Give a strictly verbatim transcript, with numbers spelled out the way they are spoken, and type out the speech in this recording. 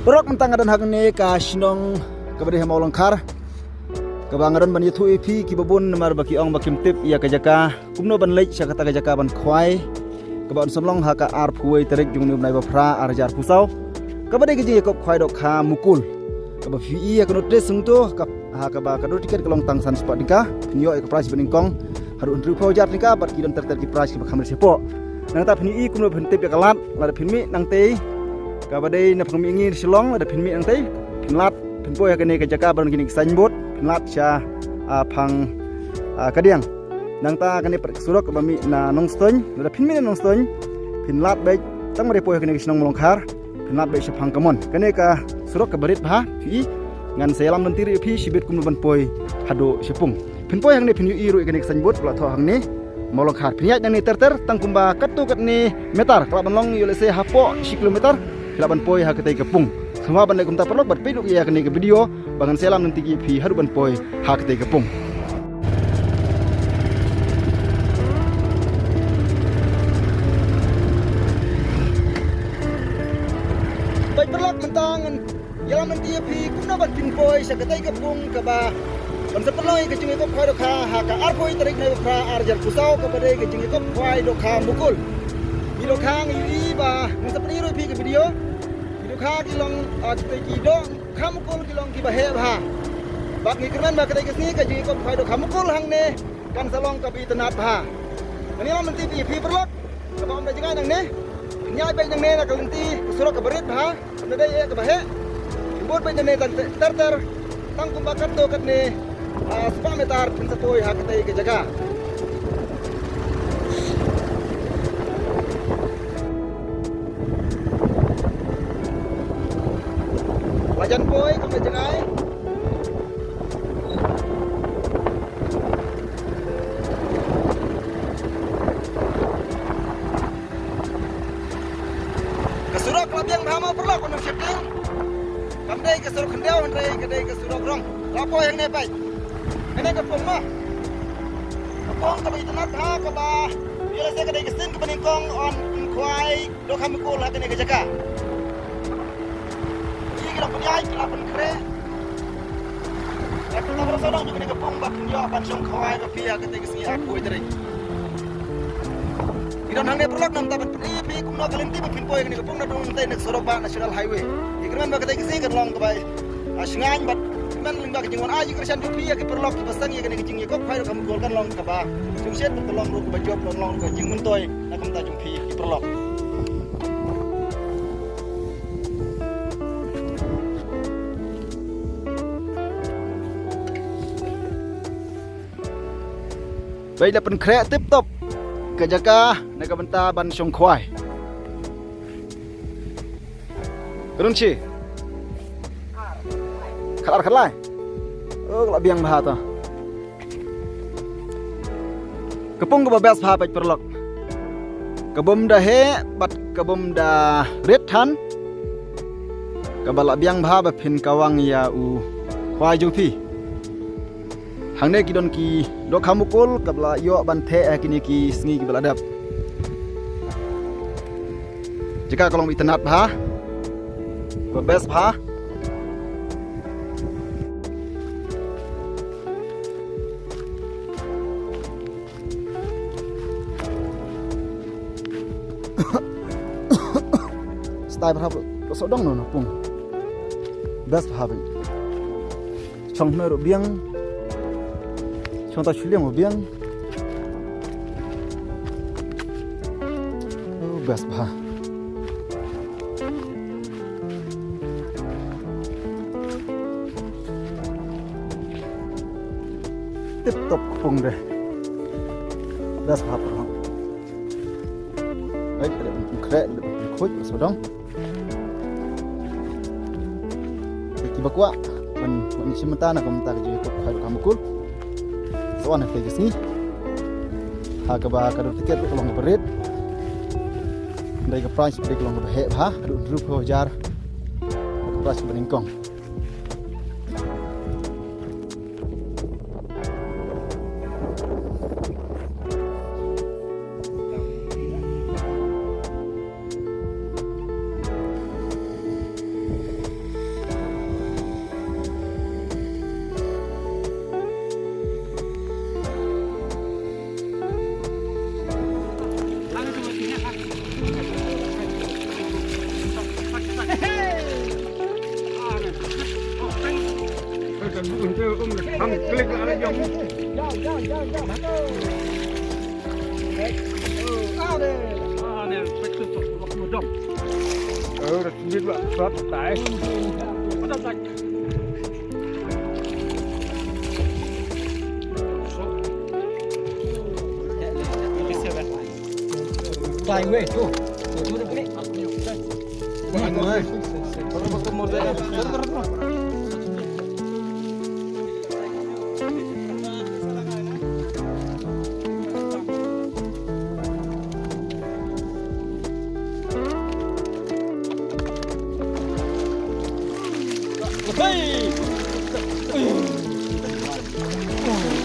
Paralok, mynta nga don hangne ka shnong kaba dei ha Mawlangkhar, kaba nga don ban ïathuh ïa phi kiba bun namar ba ki ong ba kim tip ïa ka jaka kumno ban leit sha kata ka jaka ban khwai, kaba yn sa long ha ka arphew wei tarik jong une u bnai ba phra, ar hajar arphew saw, kaba dei ka jingïakob khwai dohkha Mukul, kaba phi ïohi ha ka notice hangto, ka ha kaba ka dur tiket ka long tang san spah tyngka, phin ïoh ïa ka prize ba nyngkong haduh hynriewphew hajar tyngka, bad ki don ter ter ki prize kiba kham rit shapoh. Nangta phin ïohi kumno phin tip ïa ka lad, lada phin mih nangtei, kaba dei na Phangmihngi Shillong, lada phin mih nangtei, phin lad, phin poi ha kane ka jaka ba don kine ki signboard, phin lad sha, ah, Phang, ah, Kadiang. Nangta kane pat ka surok kaba mih na Nongstoiñ, lada phin mih na Nongstoiñ, phin lad beit, tang ba dei poi ha kane ka shnong Mawlangkhar, phin lad beit sha Phang Kamon. Kane ka surok kaba rit bha, phi, ngan sa ïalam lynti ruh ïa phi shibit kumno ban poi haduh sha pung. Phin poi hangne phin ïohi ruh ïa kane ka signboard ba la thoh hangne, Mawlangkhar. Phin ïaid nangne ter ter, tang kumba katto katne meter, ka lah ban long ïoh lehse hapoh shi kilometer, phi lah ban poi ha katei ka pung. Sngewbha ban leh kumta paralok bad peit ruh ïa kane ka video, ba ngan sa ïalam lynti ïa phi haduh ban poi ha katei ka pung. Peit paralok, mynta ngan ïalam lynti ïa phi kumno ban phin poi sha katei ka pung kaba ban sa pynlong ïa ka jingïakob khwai dohkha ha ka arphew tarik bnai ba phra, ar hajar arphew saw, kaba dei ka jingïakob khwai dohkha Mukul. Ngi dohkha ngi ïohi ba ngan sa pyni ruh ïa phi ka video. Ngi dohkha ki long, ah, kitei ki doh kha Mukul ki long kiba heh bha. Bad ngi kyrmen ba katei ka sngi ka jingïakob khwai dohkha Mukul hangne kan sa long kaba itynnad bha. Ngan ïalam lynti ïa phi paralok, kaba ym da jngai nangne. Ngi ïaid beit nangne na ka lynti ka surok kaba rit bha, ym da dei eh kaba heh. Ngi bud beit nangne tang ter ter, tang kumba katto katne, ah, spah meter phin sa poi ha katei ka jaka. La jan poi, kam la jngai. Ka surok la biang bha mo paralok, ym sheptieng. Kam dei ka surok khyndew, hynrei ka dei ka surok rong. La poi hangne peit. Kane ka pung mo. Ka pung kaba itynnad bha kaba, ïa lehse ka dei ka sien kaba nyngkong yn khwai dohkha Mukul ha kane ka jaka. Ki la pynïaid, ki la pynkhreh. Ka pung kaba sawdong jong kane ka pung ba phin ïoh ban shong khwai ba phi ha katei ka sngi arphew tarik. Ngi don hangne paralok, nangta ban pyni ïa phi kumno ka lynti ba phin poi kane ka pung naduh nangtei na ka surok ba National Highway. Ngi kyrmen ba katei ka sngi kan long kaba, ah, shngaiñ bad kyrmen lyngba ka jingwan ai jingkyrshan jong phi ïa ki paralok kiba seng ïa kane ka jingïakob khwai dohkha Mukul kan long kaba jingshit bad kan long ruh kaba jop, kan long ruh ka jingmyntoi na ka bynta jong phi ki paralok. Beit, la pynkhreh tip top ka jaka na ka bynta ban shong khwai. Ka don shi? Khatar khatlai. Oh, ka la biang bha to. Ka pung kaba best bha peit paralok. Ka bym da heh bad ka bym da rit than. Kaba la biang bha ba phin kawang ïa u khwai jong phi. Hangne ki don ki dohkha Mukul kaba la ïoh ban theh ha kine ki sngi kiba la dep. Jaka ka long itynnad bha, ba best bha. Stai bha, sawdong noh na pung. Best bha bha. Chong hynrei ruh biang. Chong ta shu liang ruh biang. Oh, best bha. Tip top ka pung de. Best bha paralok. Ai, ka dei ban pynkhreh, ka dei ban pynkhuid, sawdong. Kiba kwah ban, ban shim bynta na ka bynta ka jingïakob khwai dohkha Mukul, sa wan ha katei ka sngi. Ha kaba ka dur tiket ruh ka long kaba rit. Hynrei ka prize ka dei ka long kaba heh bha, haduh hynriewphew hajar. Ka prize kaba nyngkong. Ang klik ala jong. Climb weh tu. Tu tu tu. Hey!